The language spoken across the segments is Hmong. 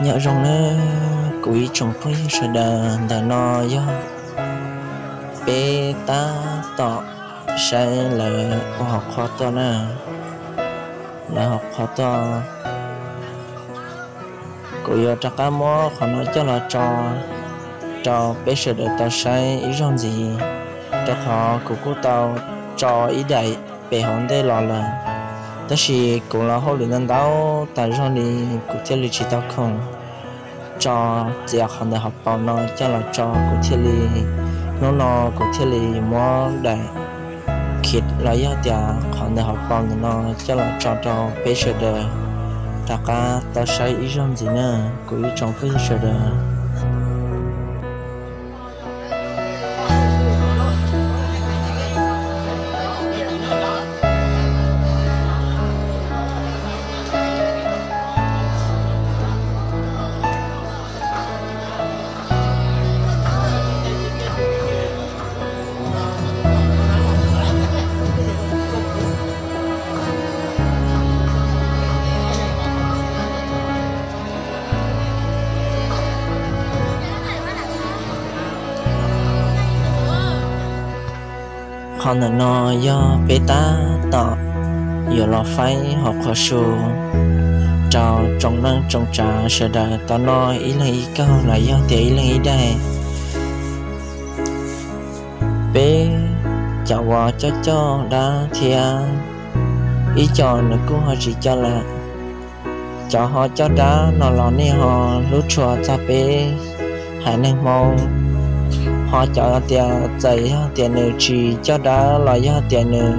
Nyob zoo nawb kuv ib tsoom phooj ywg sawv daws, ntawm no yog peb tab tom saib lawv ua hauv qhov tuaj na, lawv hauv qhov tuaj. Kuv yuav rov qab muab qhov no coj los tso rau peb sawv daws tau saib ib zaug ntxiv, rau qhov kuv kuj tau tso ib daim pem hauv ntej los lawm, tab sis kuv los hauj lwm ntau ntau tas zog li, kuv thiaj li tsis tau khoom tso txiav qhov ntawm hauv paus no coj los tso, kuv thiaj li, hnub no kuv thiaj li muab daim khiv los yog tias qhov ntawm hauv paus ntawm no coj los tso rau peb sawv daws rov qab tau saib ib zaug ntxiv na, kuv ib tsoom phooj ywg sawv daws. Qhov ntawm no yog peb tab tom yuav los faib hauv qhov su rau tsoom neej tsoom tsav sawv daws tau noj ib leeg ib kaug los yog tias ib leeg ib daim. Peb cov uas coj coj dab thiab ib co nws kuj ho tsis coj lawm. Cov ho coj dab no los nej ho hlub tshua txog peb haiv neeg Hmoob, ho cov tias txawm yog tias nws tsis coj dab los yog tias nws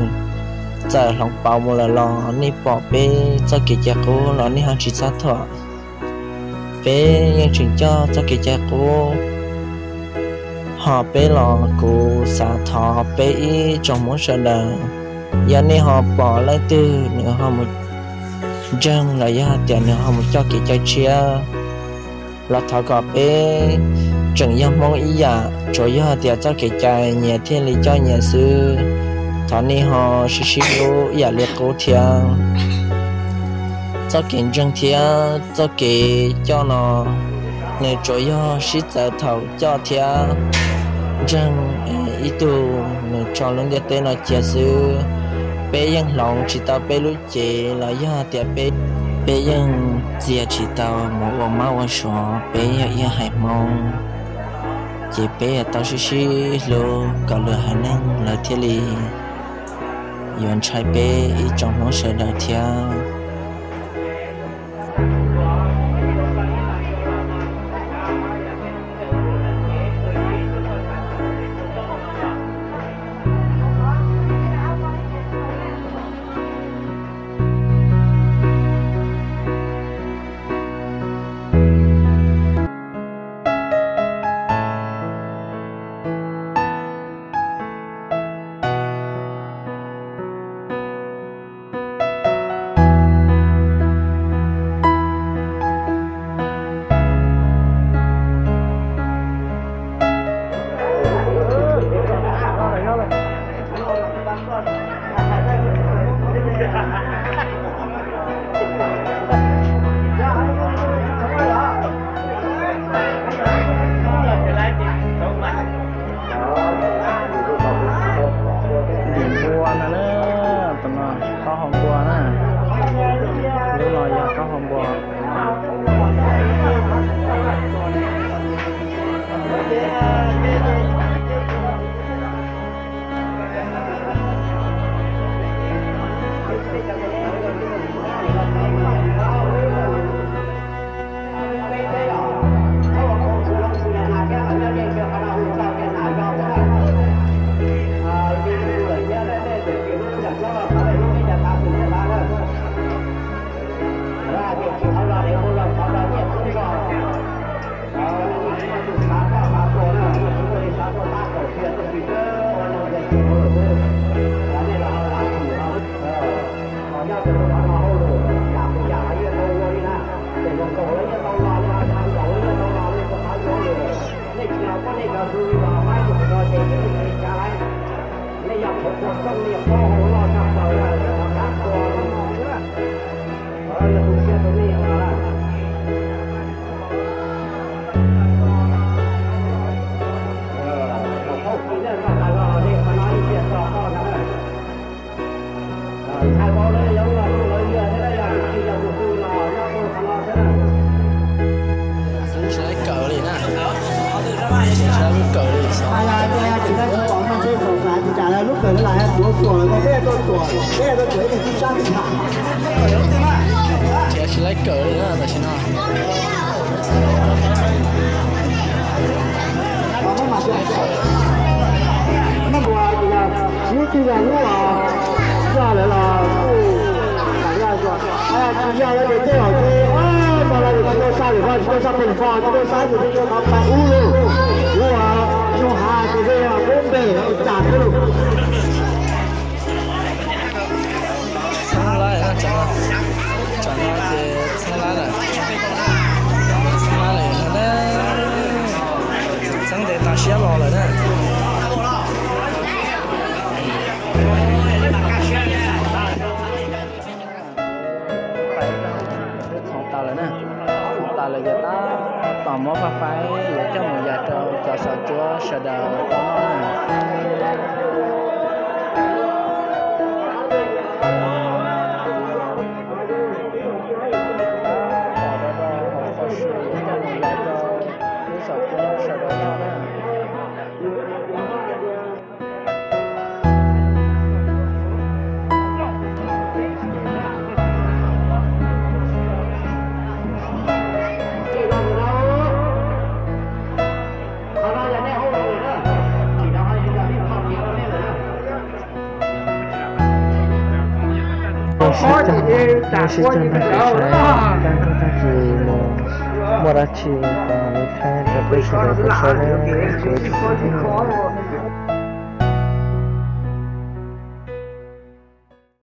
txawm hloov pauv mus lawm los nej pom peb txoj kev cai qub los nej ho tsis txhob thuam. Peb yeej tseem coj txoj kev cai qub, ho peb los kuv xav thov peb ib tsoom Hmoob sawv daws, yog nej ho pom leej twg nws ho mus ntseeg los yog tias nws ho mus coj kev cai tshiab los thov kom peb tseem yog Hmoob ib yam, tsuas yog tias txoj kev cai nyias thiaj li coj nyias xwb. Thov nej ho sib sib hlub ib yam li qub thiab. Txoj kev ntseeg thiab txoj kev coj no nws tsuas yog sib txawv thaum coj thiab ntseeg ib tug nws tso lub ntiaj teb no cia xwb. Peb yeej hloov tsis tau peb lub cev los yog tias peb, peb yeej txia tsis tau mus ua mab ua suav, peb yog ib haiv Hmoob, ces peb yuav tau sib sib hlub kom lwm haiv neeg lawv thiaj li yuav ntshai peb ib tsoom Hmoob sawv daws thiab. Npua no na, tus no taub hau npua na, lub no yog taub hau npua. Nrhiav tsis laib kawm li na tam sim no. Ib tug yog lub zaj lawm los kuj tsis yog tias tej zaum ces no los tsis tau xa lwm no, tsis tau xa pem fo, tsis tau xa ces tej zaum qhov pa ub lauj, kuv zoo hav ces tej zaum kuv npe tsam xwb lauj. Txheeb laib na, tsam no, tsam no ces txheeb laib lawm, txheeb laib lawm na, txheeb ntev tas siab los lawm na. Twb txhoov tas lawm na, txhoov tas lawm ces tab tom muab faj faib yuav coj mus yas rau cov xov cuab sawv daws tau noj na. Tab tom rau rau hauv qhov su yuav coj mus yas rau lub xov cuab sawv daws noj na. Sib cog, sib cog nrog kev saib tag nrho tag kis mus muaj dab tsi kom li thaij rau peb sawv daws tau saib na, kuv ib tsoom phooj ywg.